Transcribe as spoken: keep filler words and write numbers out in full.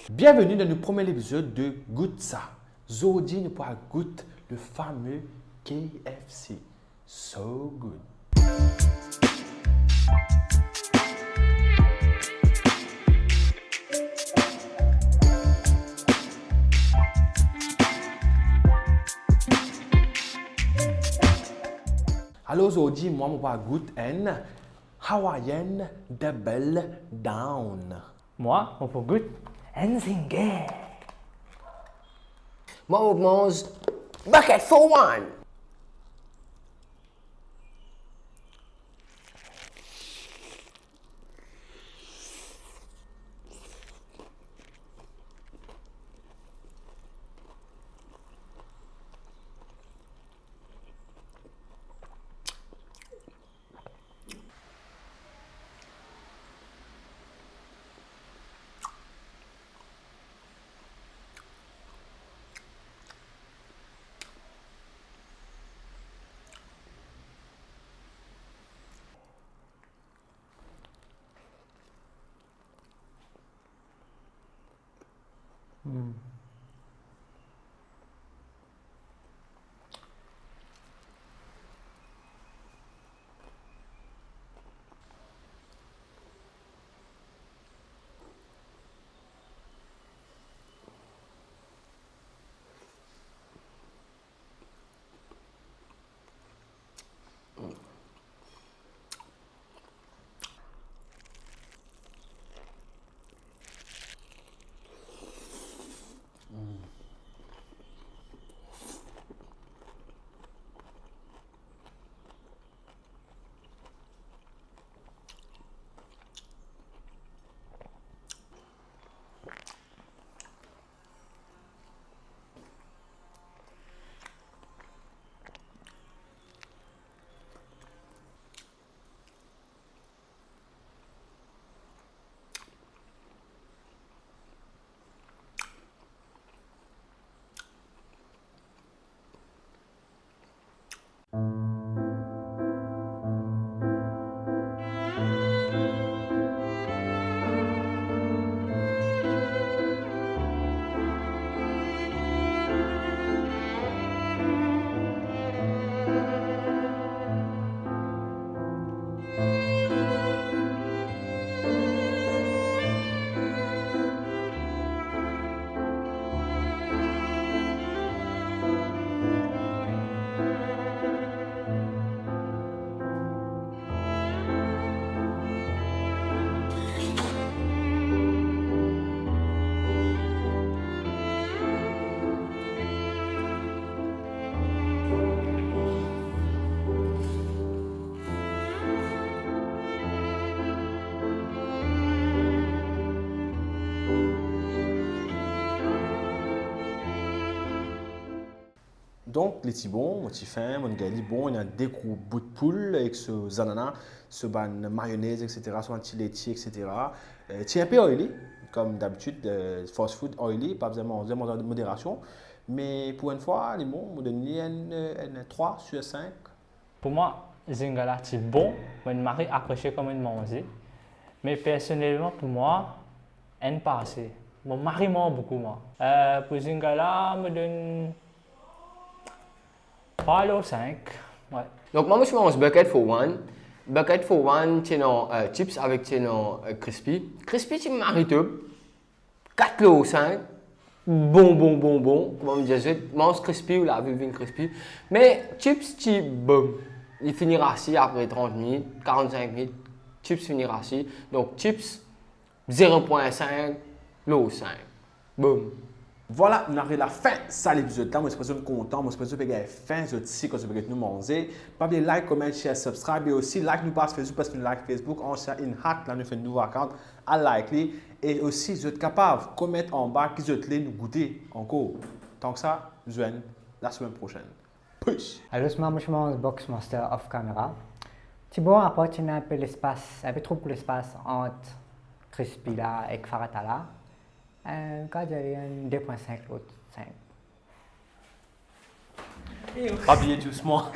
Bienveni dan nou premie epizod de Gout Sa. Zordi nou pou al gout le fame K F C. So good. Alor zordi mwa mo pou al gout enn Hawaiian Double Down. Mwa, mo pou gout enn zinger. Mwa, mo pou manz Bucket for One. Donk, li ti bon, mo ti fin, mo'nn gagn li bon, ena de gro bout poul ek so zanana, so bann mayonez, et cetera, so bann ti leti, et cetera. Eh, ti inpe oily, kom dabitid, eh, fast food oily, pa bizin manze, manze dan moderasion. Me pou enn fwa, li bon, mo donn li enn, enn trwa sir sink. Pou mwa, zinger la ti bon, mo'nn mari apresie kouma mo'nn manze. Me personelman pou mwa, enn pa ase. Mo mari manz boukou mwa. Eh, pou zinger la, mo donn trwa lor sink. Wi. Donk mwa, mo ti manz Bucket for One. Bucket for One, ti ena, eh, chips avek ti ena, eh, crispy. Crispy ti mari top. Kat lor sink. Bon, bon, bon, bon. Kouma mo dir zot, manz crispy, ou lavi vinn crispy. Me chips ti bom. Li fini rasi apre trant minit, karant-sink minit. Chips fini rasi. Donk chips, zero pwin sink lor sink. Boom. Vwala, nou ariv lafin sa lepizod la. Mo espere zot kontan, mo espere zot pe gagn fin, zot si kan zot pe get nou manze. Pa bliye like, comment, share, subscribe, e osi like nou paz Facebook, parski nou like Facebook, ansien inn hack la, nou fer nouvo account, al like li, e osi zot kapav comment anba ki zot le nou goute ankor. Tank sa, nou zwenn lasemenn prosenn. Peace. Alor, mwa, mo ti manz Boxmaster off camera. Ti bon, apar ti ena inpe lespas, inpe tro lespas ant crispy la ek farata la. Eh, kapav dir li enn de pwin sink lor sink. Pa bliye dousman.